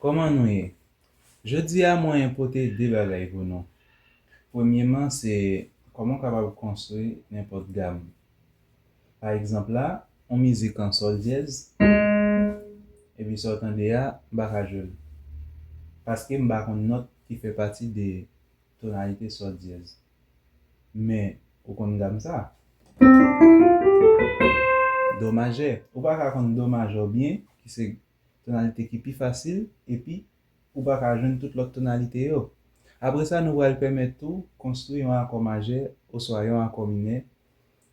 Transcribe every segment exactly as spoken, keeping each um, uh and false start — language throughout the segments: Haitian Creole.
Kòman nou ye? Jodi a, mwen pote de bagay pou nou. Premyeman, se kòman w kapab konstwi nenpòt gam. Pa egzanp la, yon mizik an sòl dyèz, epi sa w tande a, m pa ka jwe l. Paske m pa konn nòt ki fè pati de tonalite sòl dyèz. Men, ou konn gam sa. Do majè. Ou pa ka konn do majè w byen, ki se tonalite ki pi fasil, epi ou pa ka jwenn tout lòt tonalite yo. Apre sa, nou pral pèmèt tou konstwi yon akò majè oswa yon akò minè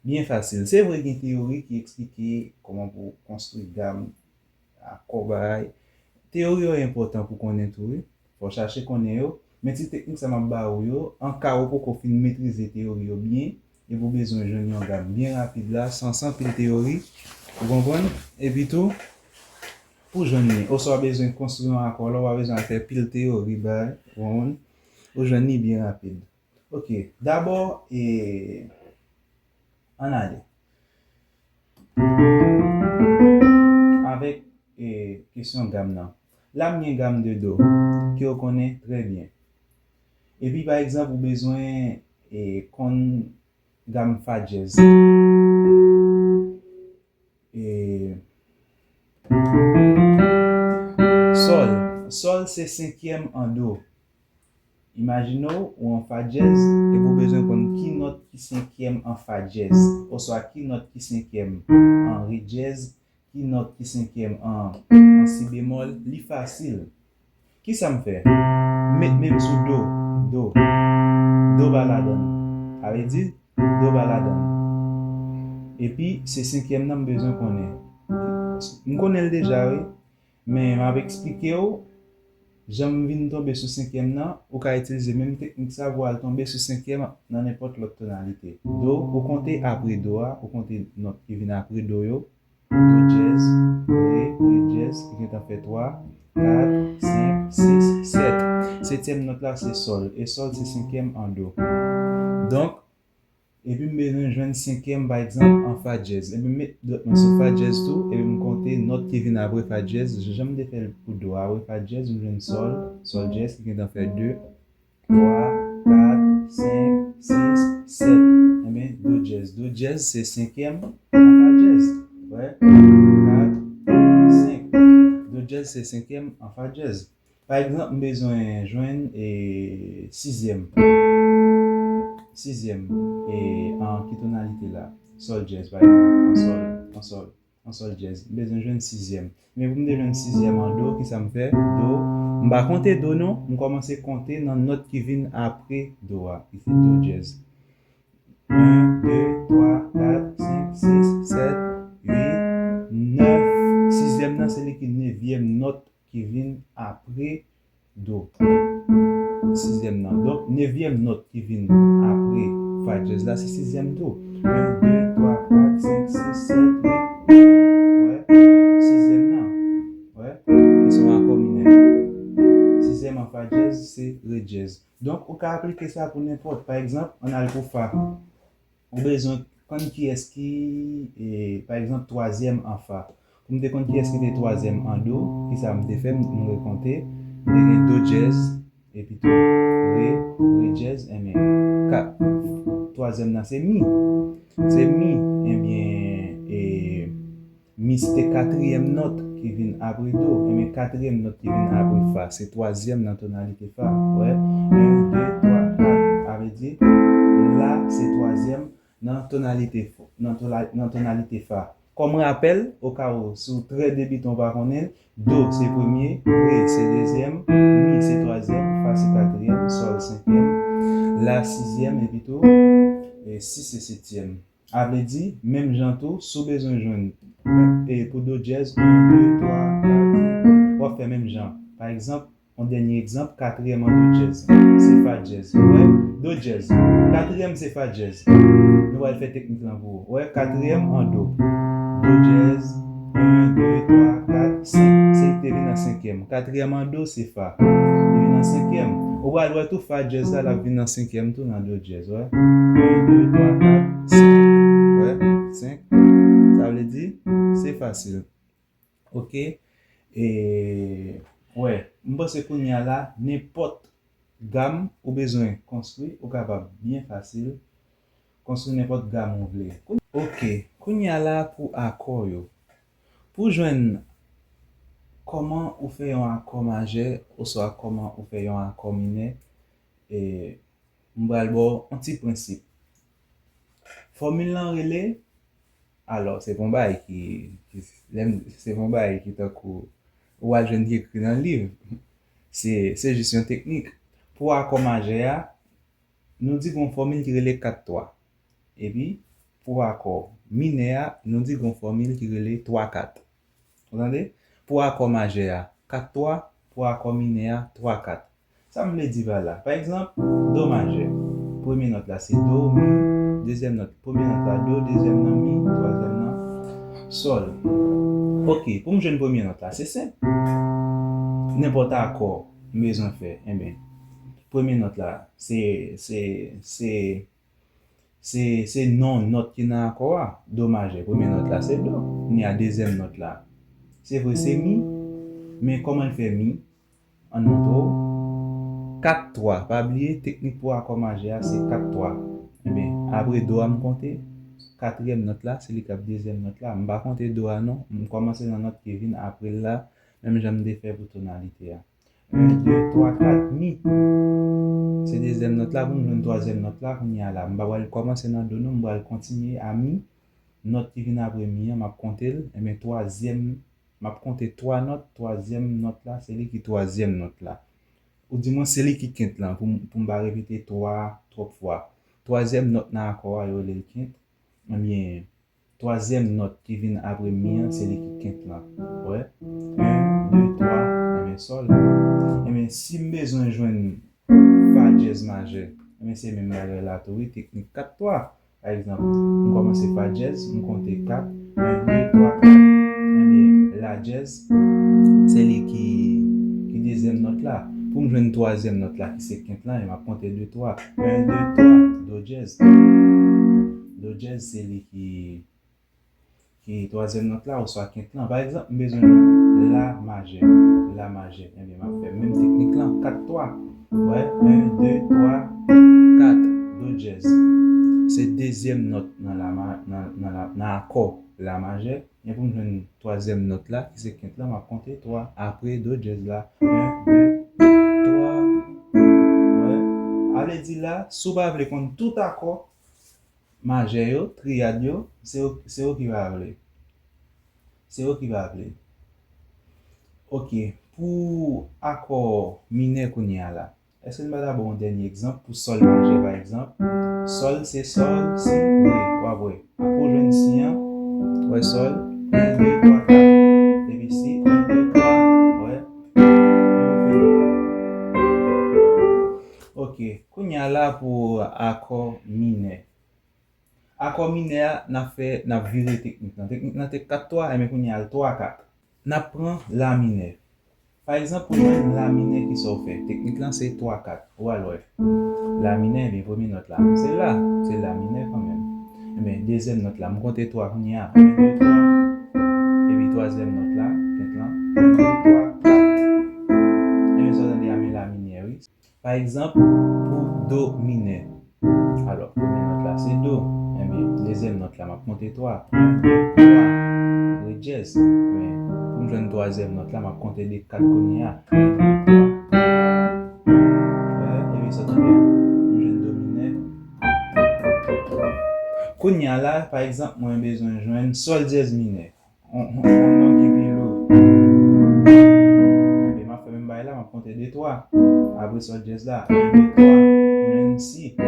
byen fasil. Se vre, gen teyori ki eksplike kòman pou konstwi gam, akò, bagay. Teyori yo enpòtan pou konnen tou, wi. Fò w chache konnen yo. Men ti teknik sa m ap ba ou yo, an ka ou poko fin metrize teyori yo byen, epi w bezwen jwenn yon gam byen rapid la, san, san pil teyori, ou konprann? Epi tou, pou jwenn li, oswa w bezwen konstwi yon akò la, ou pa bezwen al fè pil teyori, bay, ou konprann? Ou jwenn li byen rapid. Ok, dabò, e, ann ale. Avèk, e, kesyon gam nan. La m gen gam de do, ke w konnen trè byen. Epi, pa egzanp, ou bezwen, e, konn gam fa dyèz. E, sòl. Sòl se senkyèm an do. Imajine w, ou an fa dyèz, epi w bezwen konn ki nòt ki senkyèm an fa dyèz, oswa ki nòt ki senkyèm an re dyèz, ki nòt ki senkyèm an, an si bemòl, li fasil. Kisa m fè? M met men m sou do, do. Do pa ladann. Sa vle di, do pa ladann. Epi, se senkyèm nan m bezwen konnen. M konnen l deja, wi. Men m ap eksplike w, jan m vin tonbe sou senkyèm nan, ou ka itilize menm teknik sa pou w al tonbe sou senkyèm nan nenpòt lòt tonalite. Do, ou konte apre do a, ou konte nòt ki vin apre do yo. Do dyèz, re, re dyèz, ki gentan fè twa, kat, senk, sis, sèt. Setyèm nòt la se sòl, e sòl se senkyèm an do. Donk, epi m bezwen jwenn senkyèm, pa egzanp, an fa dyèz. Epi m met dwèt mwen sou fa dyèz tou, epi m konte nòt ki vin apre fa dyèz, jan m te fè l pou do a, apre fa dyèz, m jwenn sòl, sòl dyèz, ki gentan fè de, twa, kat, senk, sis, sèt. Enben, do dyèz. Do dyèz se senkyèm an fa dyèz. Wè, kat, senk. Do dyèz se senkyèm an fa dyèz. Pa egzanp, m bezwen jwenn, e, sizyèm. Sizyèm, e, an ki tonalite la? Sòl dyèz, pa egzanp. An sòl, an sòl, an sòl dyèz. M bezwen jwenn sizyèm. Men pou m te jwenn sizyèm an do, kisa m fè? Do. M pa konte do non, m kòmanse konte nan nòt ki vin apre do a, ki se do dyèz. En, de, twa, kat, senk, sis, sèt, uit, nèf. Sizyèm nan, se li ki nevyèm nòt ki vin apre do. Sizyèm nan. Donk, nevyèm nòt ki vin apre fa dyèz la, se sizyèm tou. En, de, twa, kat, senk, sis, sèt, uit. Wè? Sizyèm nan. Wè? Ki se yon akò minè. Sizyèm an fa dyèz, se re dyèz. Donk, ou ka aplike sa pou nenpòt. Pa egzanp, ann al pou fa. Ou bezwen konn kiyès ki, e, pa egzanp, twazyèm an fa. Pou m te konn kiyès ki te twazyèm an do, kisa m te fè? M, m rekonte. M te gen do dyèz, epi tou re, re dyèz, enben, ka, twazyèm nan se mi. Se mi, enben, e, mi se te katriyèm nòt ki vin apre do, enben, katriyèm nòt ki vin apre fa, se twazyèm nan tonalite fa. Wè, en, de, twa, kat. Sa vle di, la, se twazyèm nan tonalite fo, nan tola-, nan tonalite fa. Kòm rapèl, okawou, si w trè debitan, w pa konnen, do se premye, re se dezyèm, mi se twazyèm, fa se katriyèm, sòl senkyèm, la sizyèm, epi tou, e, si se setyèm. Sa vle di, menm jan tou, si w bezwen jwenn, e, pou do dyèz, en, de, twa, kat, senk, w ap fè menm jan. Pa egzanp, yon dènye egzanp, katriyèm an do dyèz, se fa dyèz. Wè, do dyèz. Katriyèm se fa dyèz. Nou pral fè teknik lan pou ou. Wè, katriyèm an do. Do dyèz, en, de, twa, kat, senk. Se li ki te vin an senkyèm. Katriyèm an do, se fa. Li vin an senkyèm. Ou pral wè tou fa dyèz la, l ap vin an senkyèm tou nan do dyèz, wè. En, de, twa, kat, senk. Wè, senk. Sa vle di, se fasil. Ok? E, wè, m M panse kounye a la, nenpòt gam ou bezwen konstwi, ou kapab byen fasil konstwi nenpòt gam ou vle. Ok, kounye a la pou akò yo. Pou jwenn kòman ou fè yon akò majè oswa kòman ou fè yon akò minè, e, m pral ba w yon ti prensip. Fòmil lan rele, alò, se pa yon bagay ki, ki, lè m, se pa yon bagay ki tankou ou al jwenn ki ekri nan liv. Se, se jis yon teknik. Pou akò majè a, nou di gon fòmil ki rele kat twa. Epi, pou akò minè a, nou di gon fòmil ki rele twa kat. Ou tande? Pou akò majè a, kat twa, pou akò minè a, twa kat. Sa m vle di pa la? Pa egzanp, do majè. Premye nòt la se do, mi, dezyèm nòt, premye nòt la do, dezyèm nan mi, twazyèm nan sòl. Ok, pou m jwenn premye nòt la, se senp. Nenpòt akò m bezwen fè, enben, premye nòt la, se, se, se, se, se non nòt ki nan akò a. Do majè, premye nòt la se do. Kounye a, dezyèm nòt la, se vre, se mi. Men kòman l fè mi? Ann montre w. Kat twa. Pa bliye, teknik pou akò majè a, se kat twa. Enben, apre do a, m konte katriyèm nòt la, se li k ap dezyèm nòt la. M pa konte do a non. M kòmanse nan nòt ki vin apre l la, menm jan m te fè pou tonalite a. En, de, twa, kat, mi. Se dezyèm nòt la pou m jwenn twazyèm nòt la kounye a la. M pa pral kòmanse nan do non, m pral kontinye a mi. Nòt ki vin apre mi an, m ap konte l. Enben, twazyèm, m ap konte twa nòt. Twazyèm nòt la, se li ki twazyèm nòt la. Ou di mwen se li ki kent lan, pou m, pou m pa repete twa twòp fwa. Twazyèm nòt nan akò a, yo rele l kent. Enben, twazyèm nòt ki vin apre mi an, se li ki kent lan. Ou wè? En, de, twa, enben, sòl. Enben, si m bezwen jwenn fa dyèz majè, enben, se menm bagay la tou, wi, teknik kat twa. Pa egzanp, m kòmanse fa dyèz, m konte kat, en, de, twa, kat. Enben, la dyèz, se li ki, ki dezyèm nòt la. Pou m jwenn twazyèm nòt la, ki se kent lan, e m ap konte de, twa. En, de, twa, do dyèz. Do dyèz, se li ki, ki twazyèm nòt la, oswa kent lan. Pa egzanp, m bezwen jwenn la majè. La majè. Enben, m ap fè menm teknik lan, kat twa. Wè, en, de, twa, kat. Do dyèz. Se dezyèm nòt nan la ma-, nan, nan la, nan akò la majè. Men pou m jwenn twazyèm nòt la, ki se kent lan, m ap konte twa. Apre do dyèz la, en, de, twa. Wè. A vle di la, si w pa vle konn tout akò majè yo, triyad yo, se yo, se yo ki va vle. Se yo ki va vle. Ok, pou akò minè kounye a la. Èske n pa ta ba w yon dènye egzanp pou sòl majè, pa egzanp? Sòl, se sòl, si, re, w ap wè. Apre w jwenn si an, w wè sòl, en, de, twa, kat. Epi si, en, de, twa, w wè. Epi w fini. Ok, kounye a la pou akò minè. Akò minè a, n ap fè, n ap vire teknik lan. Teknik lan te kat twa, enben kounye a l twa kat. N ap pran la minè. Pa egzanp, pou jwenn la minè, kisa w fè? Teknik lan se twa kat. Ou al wè. La minè, enben premye nòt la, se la. Se la minè kanmenm. Enben, dezyèm nòt la, m konte twa kounye a. En, de, twa. Epi twazyèm nòt la, kent lan. En, de, twa, kat. Enben, sa w tande a, men la minè, wi. Pa egzanp, pou do minè. Alò, premye nòt la se do. Enben, dezyèm nòt la, m ap konte twa. En, de, twa. Re dyèz. Men, pou m jwenn twazyèm nòt la, m ap konte de kat kounye a. En, de, twa. Wè, epi sa w tande a? M jwenn do minè. Kounye a la, pa egzanp, mwen bezwen jwenn sòl dyèz minè. On, on, on non ki pi lou. Enben, m ap fè menm bagay la, m ap konte de twa. Apre sòl dyèz la, en, de, twa, m jwenn si. E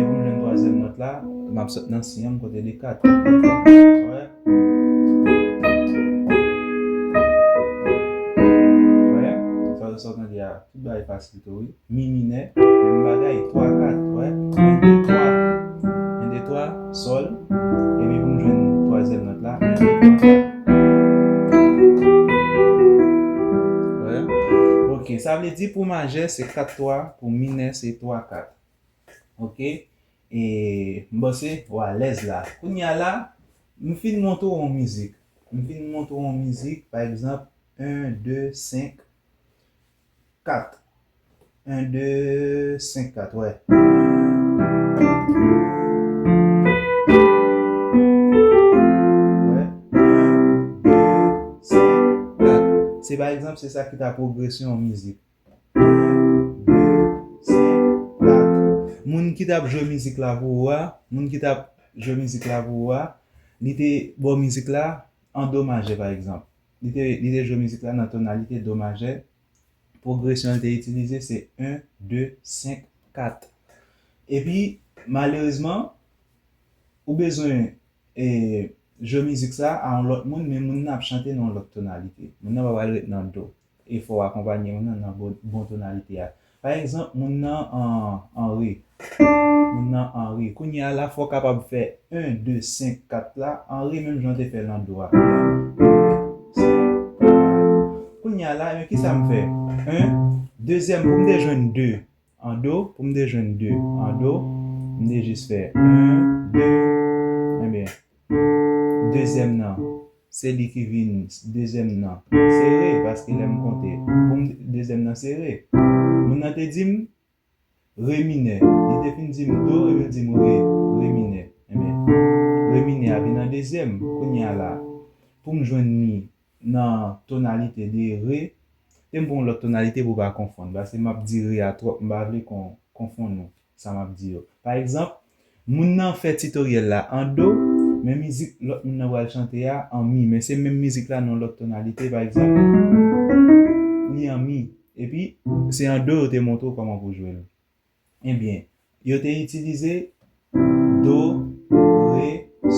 pou m jwenn twazyèm nòt la, m ap sot nan si an, m konte de kat. Wè? Wè? Sa, sa w tande a, tout bagay fasil tou, wi. Mi minè, menm bagay, twa kat, wè, en, de, twa, en, de, twa, sòl, epi pou m jwenn twazyèm nòt la, en, de, twa, kat. Wè? Ok, sa vle di pou majè se kat twa, pou minè se twa kat. Ok? E m panse w alèz la. Kounye a la, m fin montre w yon mizik. M fin montre w yon mizik, pa egzanp, en, de, senk, kat. En, de, senk, kat, wè. Wè. En, de, senk, kat. Se pa egzanp, se sa ki ta pwogresyon yon mizik. En, de, senk, kat. Moun ki t ap jwe mizik la pou ou a, moun ki t ap jwe mizik la pou ou a, li te ba w mizik la an do majè, pa egzanp. Li te, li te jwe mizik la nan tonalite do majè. Pwogresyon l te itilize se en, de, senk, kat. Epi, malerezman, ou bezwen, e, jwe mizik sa a yon lòt moun, men moun nan ap chante nan yon lòt tonalite. Moun nan pa pral ret nan do. E fò w akonpanye moun nan nan bon, bon tonalite a. Pa egzanp, moun nan an, an re. Moun nan an re. Kounye a la, fò w kapab fè en, de, senk, kat la an re, menm jan w te fè l an do a. En, de, senk, kat. Kounye a la, men kisa m fè? En, dezyèm, pou m te jwenn de an do, pou m te jwenn de an do, m te jis fè en, de, enben, dezyèm nan, se li ki vin, dezyèm nan, se re, paske lè m konte, pou m, dezyèm nan se re. Moun nan te di m re minè, li te fin di m do, epi l di m re, re minè. Enben, re minè a vin an dezyèm, kounye a la, pou m jwenn mi nan tonalite de re, te m pran yon lòt tonalite pou w pa konfonn, paske m ap di re a twòp, m pa vle kon, konfonn nou, sa m ap di yo. Pa egzanp, moun nan fè titoryèl la an do, men mizik lòt moun nan pral chante a an mi, men se menm mizik la nan yon lòt tonalite, pa egzanp, li an mi, epi se an do yo te montre w kòman pou jwe l. Ebyen, yo te itilize do, re,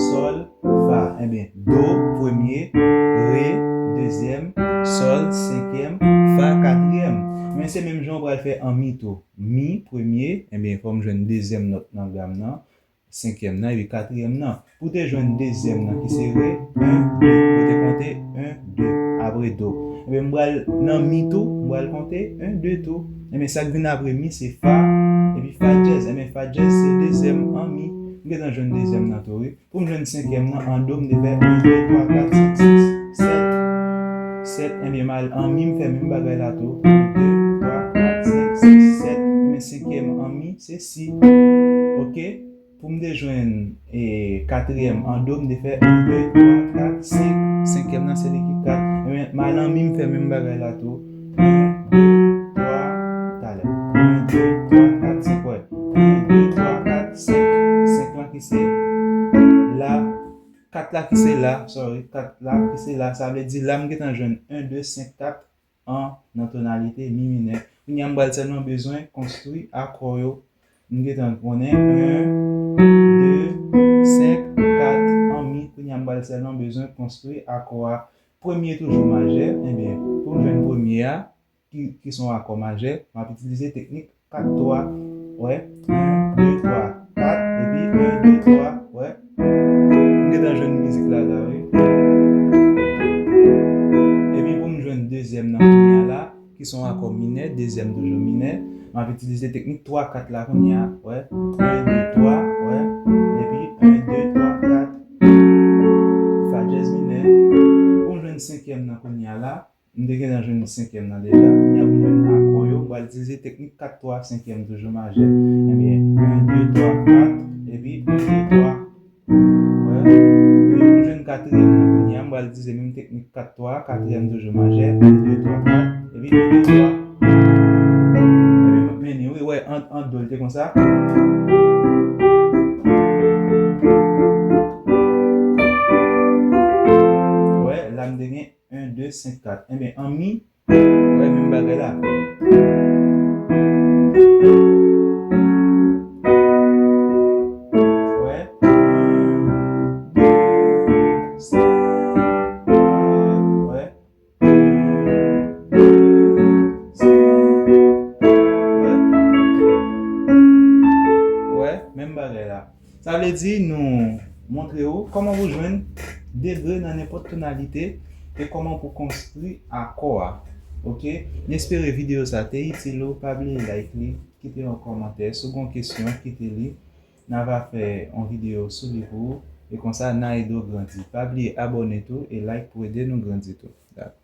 sòl, fa. Ebyen, do, premye, re, dezyèm, sòl, senkyèm, fa, katriyèm. Men se menm jan w pral fè an mi tou. Mi, premye, ebyen, fò m jwenn dezyèm nòt nan gam nan, senkyèm nan, epi katriyèm nan. Pou te jwenn dezyèm nan ki se re, en, de, ou te konte en, de, apre do. Ebyen, m pral nan mi tou, m pral konte en, de tou. Ebyen, sa k vin apre mi se fa, epi fa djèz. Ebyen, fa djèz se dezyèm an mi. M gentan jwenn dezyèm nan tou, wi. Pou m jwenn senkyèm nan an do, m te fè en, de, twa, kat, senk, sis, sèt. Sèt, ebyen, m al an mi, m fè menm bagay la tou. En, de, twa, kat, senk, sis, sèt. Ebyen, senkyèm an mi, se si. Oke? Pou m te jwenn, e, katriyèm an do, m te fè en, de, twa, kat, senk. Senkyèm nan, se li ki kat. Ebyen, m al an mi, m fè menm bagay la tou. En, de, twa, talè. En, de, twa, kat, senk, wè. En, de, twa, kat, senk. Senk lan ki se la. Kat la ki se la, sorry. Kat la ki se la. Sa vle di la, m gentan jwenn en, de, senk, kat. An nan tonalite mi minè. Kounye a m pral sèlman bezwen konstwi akò yo. M gentan konnen en, de, senk, kat, an mi. Kounye a m pral sèlman bezwen konstwi akò a. Premye toujou majè, ebyen, pou m jwenn premye a, ki, ki se yon akò majè, m ap itilize teknik kat twa. Wè, en, de, twa, kat, epi en, de, twa, wè. M gentan jwenn mizik la la, wi. Epi pou m jwenn dezyèm nan kounye a la, ki se yon akò minè, dezyèm toujou minè, m ap itilize teknik twa kat la kounye a, wè. En, de, twa, wè. Epi en, de, twa, kat. Fa djèz minè. Pou m jwenn senkyèm nan kounye a la, M te gentan jwenn senkyèm nan deja. Kounye a pou m jwenn akò yo, m pral itilize teknik kat twa, senkyèm toujou majè. Ebyen, en, de, twa, kat, epi en, de, twa. Wè. Epi pou m jwenn katriyèm nan kounye a, m pral itilize menm teknik kat twa, katriyèm toujou majè, en, de, twa, kat, epi en, de, twa. Ebyen, m ap mennen, wi, wè, an, an do, l te konsa. Wè, la m te gen en, de, senk, kat. Enben, an mi, wè, menm bagay la. Wè, en, de, senk, kat, wè. En, de, senk, kat, wè. Wè, menm bagay la. Sa vle di nou montre w kòman pou jwenn degre nan nenpòt tonalite e kòman pou konstwi akò a. Oke? M espere videyo sa te itil ou. Pa bliye like li, kite yon kòmantè. Si w gen yon kesyon, kite li. N a va fè yon videyo sou li pou ou. E konsa, n a ede w grandi. Pa bliye abòne tou e like pou ede nou grandi tou. Dakò.